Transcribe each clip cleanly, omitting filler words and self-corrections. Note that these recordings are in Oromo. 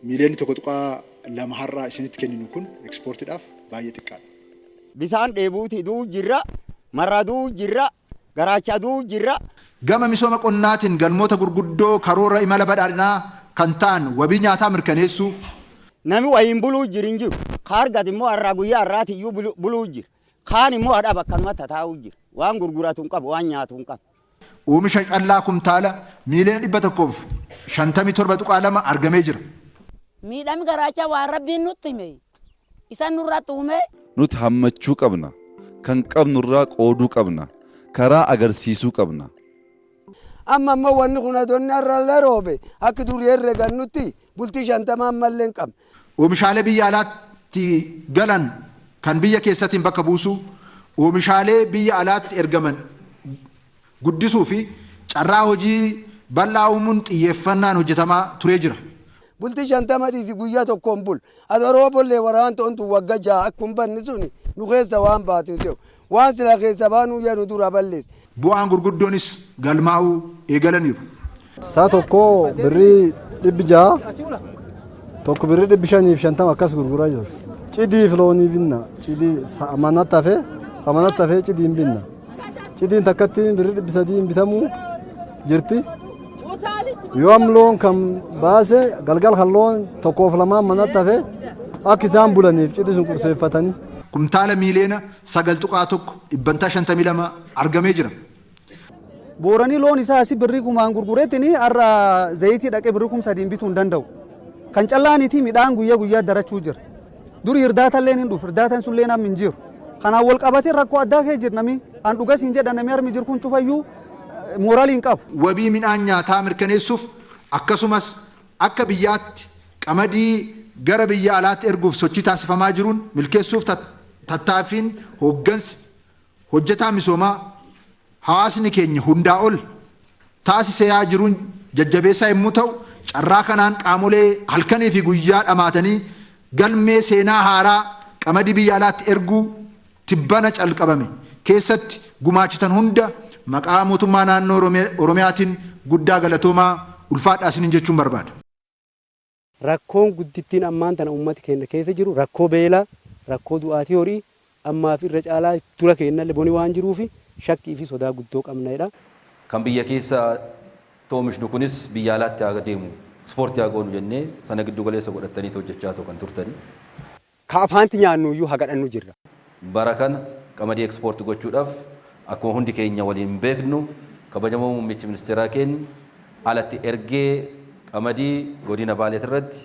Miiliyoonni 1.2 har'aa isinitti kenninu kun ekspoortiidhaaf baay'ee xiqqaadha. Bisaan dheebuuti duu jirra, marra duu jirra, garaacha duu jirra. Gama misooma qonnaatiin galmoota gurguddoo karoora imala badhaadhinaa kan ta'an wabii nyaataa mirkaneessuu, Nami wayiin buluu jiru hin jiru. Ka argate immoo har'aa guyyaa har'aati iyyuu buluu jira. Kaan immoo hadhaaf akkanumatti taa'uu jira. Waan gurguratu hin qabu, waan nyaatu hin qabu. Oomisha callaa kumtaala miiliyoona 157.2 argamee jira. Miidhami garaacha waan Rabbiin nutti hime isan nurratti uume. Nuti hammachuu qabna. Kan qabnurraa qooduu qabna. Karaa agarsiisuu qabna. Amma ammoo wanni kun adonni har'allee roobe akki durii herregannutti bultii 50 ammallee hin qabne. Oomishaalee biyya alaatti galan kan biyya keessatiin bakka buusuu, oomishaalee biyya alaatti ergaman guddisuu fi carraa hojii bal'aa uumuun xiyyeeffannaan hojjetamaa turee jira. Bultii 50 dhiisi guyyaa tokkoon bul. Adoo roobollee waraan toontu wagga 6 akkuma banni suni nu keessa waan baatu hin se'u. Waan sila keessa baanuu yaa nu dura balleesse. Bu'aan gurguddoonis galmaa'uu eegalaniiru. Saa tokko birrii 600, tokko birrii 550 akkas gurguraa jiru. Cidii fi loonii binna. Cidii manatti hafee manatti hafee cidiin binna. Cidiin takkatti birrii 300 bitamuu jirti. Yoo am loon kan baase galgal kan loon tokkoof lamaan manatti hafee akka isaan bulaniif cidii sun qurseeffatanii. Kumtaala miiliyoona 9.1, dhibbantaa 52, argamee jira. Booranii loon isaa asii birrii kumaan gurgureetiin har'a zayitii dhaqee birrii 3000 bituu hin danda'u. Kan callaaniitii midhaan guyyaa guyyaa darachuu jira. Duri irdaatallee hin dhufu, irdaataan sunillee namni hin jiru. Kanaan wal qabatee rakkoo addaa kee jira namni. An dhugas hin jedha namni harmi jiru kun cufayyuu mooraalii hin qabu. Wabii midhaan nyaataa mirkaneessuuf akkasumas akka biyyaatti qamadii gara biyya alaatti erguuf sochii taasifamaa jiruun milkeessuuf tattaaffiin hooggansi, hojjetaan misoomaa, hawaasni keenya hundaa ol taasiseaa jiruun jajjabeessaa yommuu ta'u, carraa kanaan qaamolee halkanii fi guyyaa dhamaatanii galmee seenaa haaraa qamadii biyya alaatti erguu tibbana calqabame keessatti gumaachitan hunda maqaa Mootummaa Naannoo Oromiyaatiin guddaa galatoomaa, ulfaadhaa isiniin jechuun barbaada. Rakkoon guddittiin ammaan tana ummati keenna keessa jiru rakkoo beelaa, rakkoo du'aatii horii, ammaaf irra caalaa dura keennalle boni waan jiruufi shakkii fi sodaa guddoo qabna jedha. Kan biyya keessa tti oomishnu kunis biyya alaatti haa deemu, ekspoortii haa goonu jennee sana giddu galeessa godhattaniitu hojjechaatoo kan turtani. Ka afaanti nyaannuuyyuu hagadhannu jirra. Bara kana qamadii ekspoorti gochuudhaaf akkuma hundi keenya waliin beeknu kabajamoo muummichi ministeeraa keenya alatti ergee qamadii godina Baaleetirratti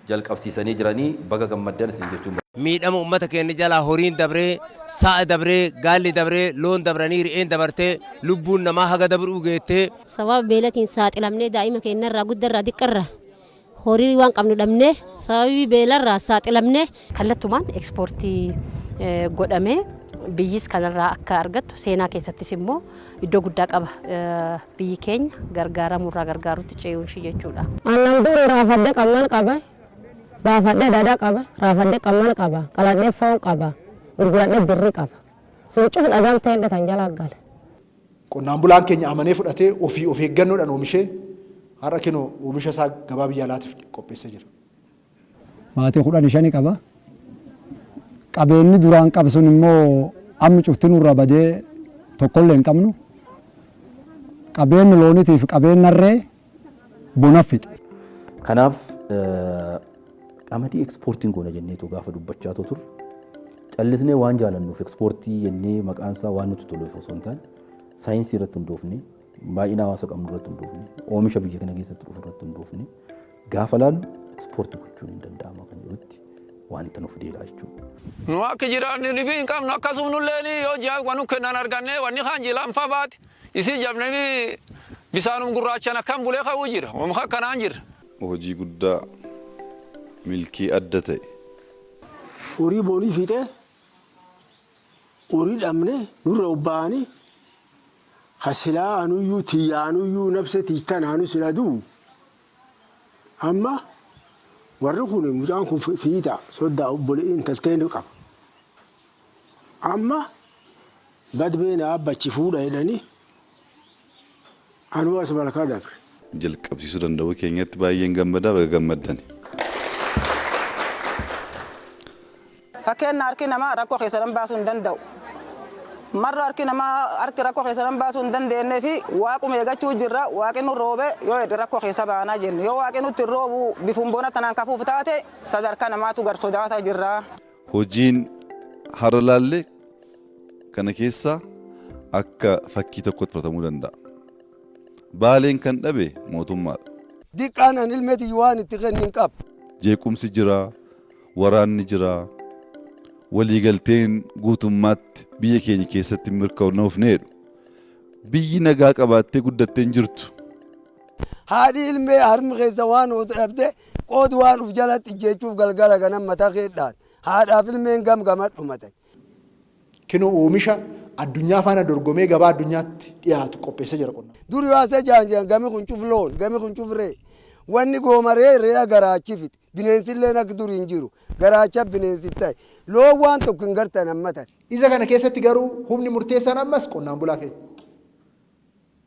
jalqabsiisanii jiranii baga gammaddan isin jechuun barbaada. Miidhama ummata keenna jalaa horiin dabree, sa'a dabree, gaalli dabree, loon dabranii, re'een dabartee, lubbuun namaa haga dabruu geettee. Sababa beelatiin saaxilamnee daa'ima keennarraa guddarraa diqqarraa horii waan qabnu dhabnee sababii beelarraa saaxilamnee. Kallattumaan ekspoortii godhamee biyyis kanarraa akka argattu seenaa keessattis immoo iddoo guddaa qaba biyyi keenya gargaaramuurraa gargaaruutti ce'uun ishii jechuudha. Aannan duri raafadhe qamman qaba, baafadhe dhadha qaba, raafadhe qamman qaba, qaladhe foon qaba, gurguradhe birri qaba. Sun cufa dhagaan teedhe tan jala gale. Qonnaan bulaan keenya amanee fudhatee ofii of eeggannoodhaan oomishee har'a kinoo oomisha isaa gabaa biyya alaatiif qopheessee jira. Maatii 15 qaba. Qabeenni duraan qabu sun immoo amma cufti nurra badee tokkollee hin qabnu. Qabeenni loonitii fi qabeenni harree bona fixe. Kanaaf qamadii ekspoortiin goona jenneetoo gaafa dubbachaa turre callisnee waan jaalannuuf ekspoortii jennee maqaan isaa waan nutti toluuf osoo hin taane saayinsii irratti hundoofne, baay'ina hawaasa qabnu irratti hundoofne, oomisha biyya kana keessatti dhufu irratti hundoofne gaafa laallu ekspoortii gochuun hin danda'ama kan jedhutti wanta nu fideedha jechuudha. Nu akka jiraannu dhibii hin qabnu, akkasuma nulleen yoo ji'a wanu kennan arganne wanni kaan jilaan fa baate isii jabnemi bisaanum gurraachan akkan bulee ka'uu jira wama akkanaan jira. Hojii guddaa milkii adda ta'e. Horii boonii fiixee horii dhabne nurra obba'anii ka silaa anuyyuu tiyya anuyyuu nafse tiytan anu sila du'u amma warri kun mucaan kun fiixa soddaa obbolee'in intalteen qaba. Amma badbee na abbachi fuudha jedhanii anuu as malkaa dabre. Jalqabsiisuu danda'uu keenyatti baay'een gammadaa, baga gammaddani. Fakkeenya harki namaa rakkoo keessa nan baasuu hin danda'u. Marra harki namaa harki rakkoo keessa nan baasuu hin dandeenyee fi waaquma eeggachuu jirra. Waaqni nu roobe yoo jedhe rakkoo keessa baanaa jenne. Yoo waaqni nutti hin roobu bifuun bona tanaan kafuuf taate sadarkaa namaatu gar sodaataa jirra. Hojiin har'a laalle kana keessa akka fakkii tokkotti fudhatamuu danda'a. Baaleen kan dhabe mootummaadha. Diqqaan an ilmeeti waan itti kennin qaba. Jeequmsi jira, waraanni jira, waliigalteen guutummaatti biyya keenya keessatti mirkanoofneedhu. Biyyi nagaa qabaattee guddattee hin jirtu. Haadhi ilmee harmi keessa waan ootu dhabde qoodu waan uf jalatti ijjeechuuf galgala ganam mataa keedhaan haadhaaf ilmeen gam gama dhumatan. Kinoo oomisha addunyaa faana dorgomee gabaa addunyaatti dhiyaatu qopheessee jira qonna. Dur yoo asee jaan jaan gami kun cuf loon gami kun cuf ree wanni goomaree re'a garaachi fixe bineensilleen akka dur hin jiru garaacha bineensi ta'e loon waan tokko hin gartan ammatan. Isa kana keessatti garuu humni murteessaan ammas qonnaan bulaa keenya.